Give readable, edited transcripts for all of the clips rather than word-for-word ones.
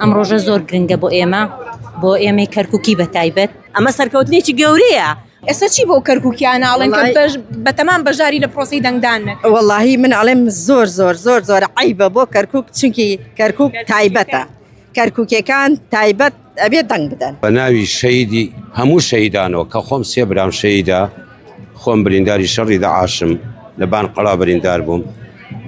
ئەم ڕۆژە زۆر گرنگە بۆ ئێمە بۆ ئێمەی کەرککی بە تایبەت. ئەمە سەرکەوتنێکی گەورەیە. ئێستا چی بۆ کەرکوکیانە ئەڵێن کە بەش بەتەمان بەشداری لە پرۆسەی دەنگدان نەکەن؟ وەڵاهی من ئەڵێم زۆر زۆر زۆر زۆر عەیبە بۆ کەرکوک چونکی کەرکوک تایبەتە کەرکوکیەکان تایبەت ئەبێ دەنگ بدەن. بە ناوی شەهیدی هەموو شەهیدانەوە کە خۆم سێ برام شەهیدە خۆم برینداری شەڕی دەعاشم لە بان قەڵا بریندار بووم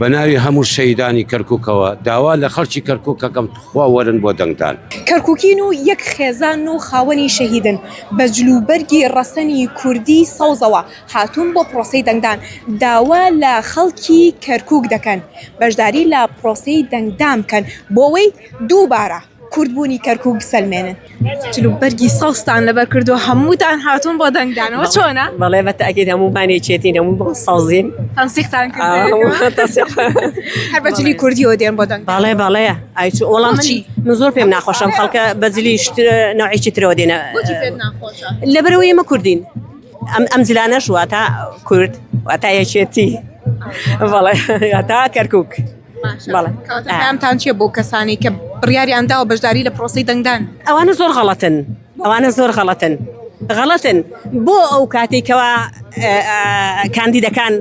بە ناوی هەموو شەهیدانی کەرکوکەوە داوا لە خەڵکی کەرکوک ئەکەم تخوا وەرن بۆ دەنگدان. کەرکوکین و یەک خێزانن و خاوەنی شەهیدن، بە جلوبەرگی ڕەسەنی کوردی سەوزەوە هاتوون بۆ پرۆسەی دەنگدان، داوا لە خەڵکی کەرکوک دەکەن بەشداری لە پرۆسەی دەنگدان بکەن بۆ ئەوەی دووبارە کوردبوونی کەرکوک بسەلمێنن. جلوبەرگی سەوزتان لەبەر کردووە هەمووتان هاتوون بۆ دەنگدانەوە چۆنە؟ بەڵێ بە تاکید هەموومان یەکێتین هەموو سەوزین. تەنسیقتان کرد هەر بە جلی کوردیەوە دێن بۆ دەنگ. بەڵێ بەڵێ ئای چ وەڵام بۆچی؟ من زۆر پێم ناخۆشەم خەڵکە بە جلی نەوعێکی ترەوە دێنە. بۆچی پێت ناخۆشە؟ لەبەرئەوەی ئێمە کوردین ئەم ئەم جلانەش واتا کورد واتا یەکێتی بەڵێ واتا کەرکوک. بەڵێ کەواتە پەیامتان چییە بۆ کەسانی کە بڕیاریان داوە بەشداری لە پرۆسەی دەنگدان؟ ئەوانە زۆر غەڵەتن ئەوانە زۆر غەڵەتن غەڵەتن بۆ ئەو کاتێک کەوا کاندیدەکان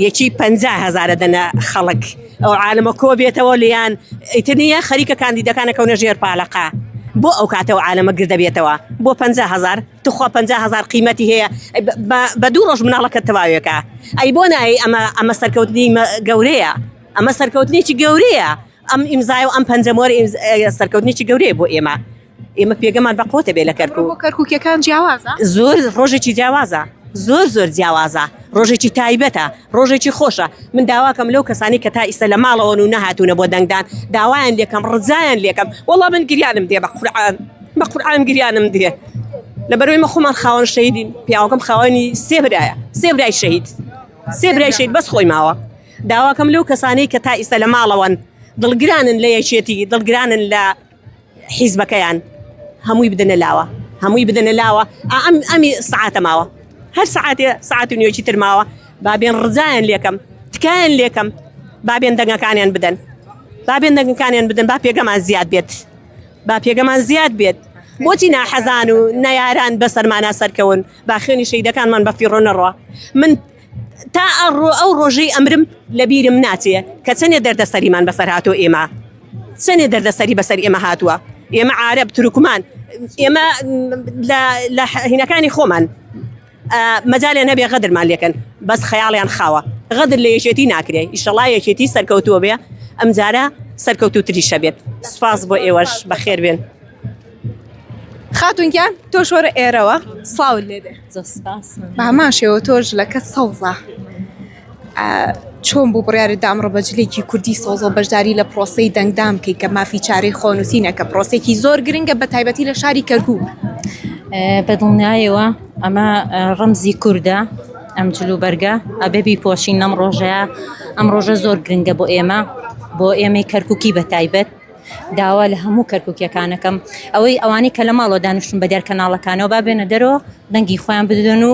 یەکی پ هزارە دەنە خەڵک ئەو عالمە کۆ بێتەوە لیان ئیتر نییە خەریکە کاندیدەکانە کەونە ژێر پالەقا بۆ ئەو کاتەوە عالەمە گردەبێتەوە بۆ پ هزار تخوا 500 هزار قیمەتی هەیە بە دوو ڕۆژ مناڵەکە تەواوێکە ئەی بۆ نایی ئەمە ئەمە سەرکەوتنی گەورەیە ئەمە سەرکەوتنێکی گەورەیە ئەم ئیمزای و ئەم پەنجەمۆر سەرکەوتنێکی گەورەیە بۆ ئێمە ئێمە پێگەمان بە قوتە بێ لە کەرکوک بۆ کەرکوکیەکان جیاوازە زۆر ڕۆژێکی جیاوازە زۆر زۆر جیاوازە ڕۆژێکی تایبەتە ڕۆژێکی خۆشە من داواکەم لەو کەسانی کە تا ئیستا لە ماڵەوەن و نەهاتوونە بۆ دەنگدان داوایان لێکەم ڕزایان لێکەم وەڵا من گریانم دێ بە قورعان بە قورعان گریانم دێ لەبەرەوەی مە خۆمان خاوەن شەهیدین پیاوەکەم خاوەنی سێ برایە سێ برای شەهید سێ برای شەهید بەس خۆی ماوە داواکەم لەو کەسانەی کە تا ئیستا لە ماڵەوەن دڵگرانن لە یەکێتی دڵگرانن لە حیزبەکەیان هەمووی بدەنە لاوە هەمووی بدەنە لاوە ئەم ئەمی سعاتە ماوە هەر سعاتێ سعات و نیوەکی تر ماوە بابێن ڕزایان لێکەم تکایان لێکەم بابێن دەنگەکانیان بدەن بابێن دەنگەکانیان بدەن با پێگەمان زیاد بێت با پێگەمان زیاد بێت بۆچی ناحەزان و نەیاران بەسەرمانە سەرکەون با خوێنی شەیدەکانمان بە فیڕۆ نەڕوا من تا ئەڕۆ ئەو ڕۆژەی ئەمرم لە بیرم ناچێ کە چەنێ دەردەسەریمان بەسەر هاتۆ ئێمە چەنێ دەردەسەری بەسەر ئێمە هاتووە ئێمە عرب تورکمان ئێمە لە هینەکانی خۆمان مەجالیان هەبێ غەدرمان لێکەن بەس خەیاڵیان خاوە غەدر لە یەکێتی ناکرێ ئیشەڵا یەکێتی سەرکەوتووە بێ ئەمجارە سەرکەوتووتریشە بێت سپاس بۆ ئێوەش بەخێر بێن. خاتون گیان تۆش وەرە ئێرەوە سڵاوت لێ بێ زۆر سپاس بە هەمان شێوە تۆش جلەکە سەوزە چۆن بوو بڕیارت دا ئەمڕۆ بە جلێکی کوردی سەوزەوە بەشداری لە پرۆسەی دەنگدان بکەی کە مافی چارەی خۆنووسینە کە پرۆسێکی زۆر گرنگە بە تایبەتی لە شاری کەرکووک؟ بە دڵنیایەوە ئەمە ڕەمزی کوردە ئەم جل و بەرگە ئەبێ بیپۆشین لەم ڕۆژەیە ئەم ڕۆژە زۆر گرنگە بۆ ئێمە بۆ ئێمەی کەرکووکی بە تایبەت داوا لە هەموو کەرکووکیەکانەکەم ئەوەی ئەوانەی کە لە ماڵەوە دانیشتون بە دیار کەناڵەکانەوە با بێنە دەرەوە دەنگی خۆیان بدەن و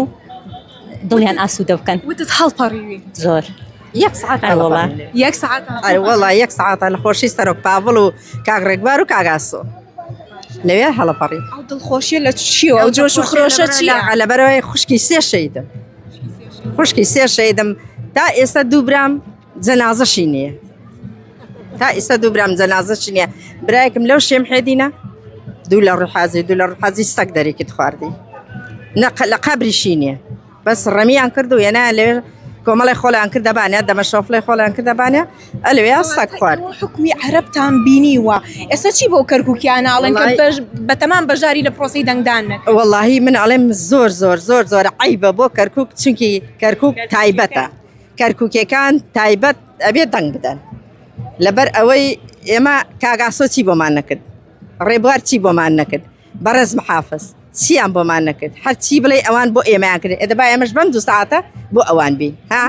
دڵیان ئاسوودە بکەن وتت هەڵپەڕیوی زۆر یەک سەعات ئەروەڵا یەک سەعات ئەروەڵا یەک سەعاتە لە خۆشی سەرۆک پاڤڵ و کاک ڕێکبار و کاک ئاسۆ لەوێ هەڵەپەڕی ئەو دڵخۆشیە لە چیەوە ئەو جۆش و خرۆشە چییە لەبەرەوەی خوشکی سێ شەیدم خوشکی سێ شەیدم تا ئێستا دوو برام جەنازەشی نییە تا ئیستا دوو برام جەنازەشی نییە برایەکم لەو شێم حێدینە دوو لە ڕوحازی دوو لە ڕوحازی سەگ دەرێکیت خواردی لە قەبریشی نییە بەس ڕەمیان کرد و یەنایان لەوێ کۆمەڵی خۆڵیان کردە بانە دەمە شۆفڵی خۆڵیان کردە بانە ئەلوێ سەگ خوارد حکومی عەرەبتان بینیوە ئێستا چی بۆ کەرکوکیانە ئەڵێن کە بەتەمان بەشداری لە پرۆسەی دەنگدان نەکەن؟ وەڵاهی من ئەڵێم زۆر زۆر زۆر زۆر عەیبە بۆ کەرکوک چونکی کەرکوک تایبەتە کەرکوکیەکان تایبەت ئەبێ دەنگ بدەن لەبەر ئەوەی ئێمە کاک ئاسۆ چی بۆمان نەکرد ڕێبوار چی بۆمان نەکرد بەڕێز محافز چیان بۆمان نەکرد هەرچی بڵێ ئەوان بۆ ئێمەیان کرد ئێدەبا ئێمەش بەم دوو ساعتە بۆ ئەوان بین ها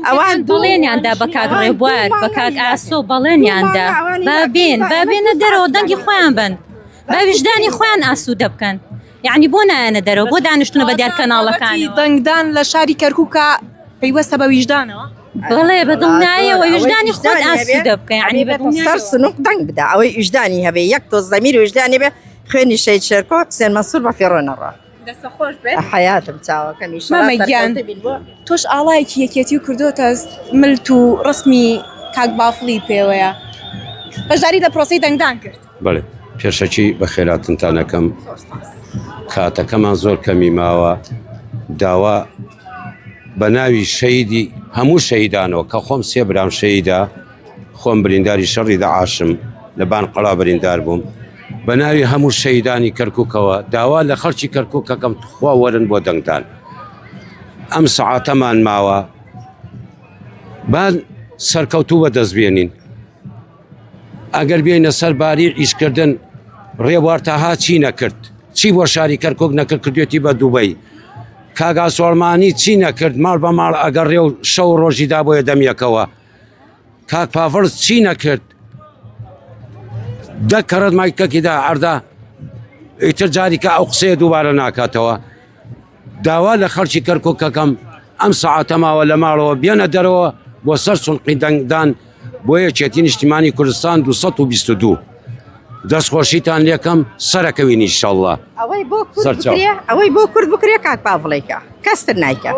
ئەوان بەڵێنیان دا بە کاک ڕێبوار بە کاک ئاسۆ بەڵێنیان دا با بێن با بێنە دەرەوە دەنگی خۆیان بن با ویژدانی خۆیان ئاسوودە بکەن یعنی بۆ نایەنە دەرەوە بۆ دانیشتنە بە دیار کەناڵەکان دەنگدان لە شاری کەرکووکە پەیوەستە بە ویژدانەوە؟ بەڵێ بە دڵنیایەوە ویژدانی خۆت ئاسوودە بکە یعنی بە سەر دڵنیایەوە. سنوق دەنگ بدە ئەوەی ویژدانی هەبێ یەک تۆز زەمیر ویژدانی بێ خوێنی شەهید شێرکۆ حسێن مەنسوور بە فیڕۆ نەڕا. دەستە خۆش بێت. حەیاتم چاوەکەم ئیشەڵا مامە گیان. سەرکەوتوو بین بۆ تۆش ئاڵایەکی یەکێتی و کردۆتە ملت و ڕسمی کاک بافڵی پێوەیە بەشداری لە پرۆسەی دەنگدان کرد. بەڵێ پێشەکی بەخێراتنتان ئەکەم کاتەکەمان زۆر کەمی ماوە داوا بە ناوی شەیدی هەموو شەیدانەوە کە خۆم سێ برام شەیدە خۆم برینداری شەڕی دەعاشم لە بان قەڵا بریندار بووم بە ناوی هەموو شەیدانی کەرککەوە داوا لە خەڵکی کەرککەکەم تخوا وەرن بۆ دەنگدان ئەم سەعاتەمان ماوە با سەرکەوتوو بە دەست بێنین ئەگەر بێینە سەر باری ئیشکردن ڕێبوار تەها چی نەکرد چی بۆ شاری کەرکک نەکرد کردوێتی بە دوبەی کاک ئاسۆڵمانی چی نەکرد ماڵ بە ماڵ ئەگەڕێ و شەو ڕۆژی دابۆیە دەمیەکەوە کاک پاڤڵ چی نەکرد دە کەڕەت مایکەکیدا ئەردا ئیتر جاریکە ئەو قسەیە دووبارە ناکاتەوە داوا لە خەڵکی کەرکوکەکەم ئەم سەعاتە ماوە لە ماڵەوە بێنە دەرەوە بۆ سەر سونقی دەنگدان بۆ یەکێتی نیشتیمانی کوردستان 222 دەستخۆشیتان لێکەم سەرەکەوین ئیشەڵڵا. ئەوەی بۆ کورد سەرچاو. بکرێ ئەوەی بۆ کورد بکرێ کاک پاڤڵێکە کەستر نایکە.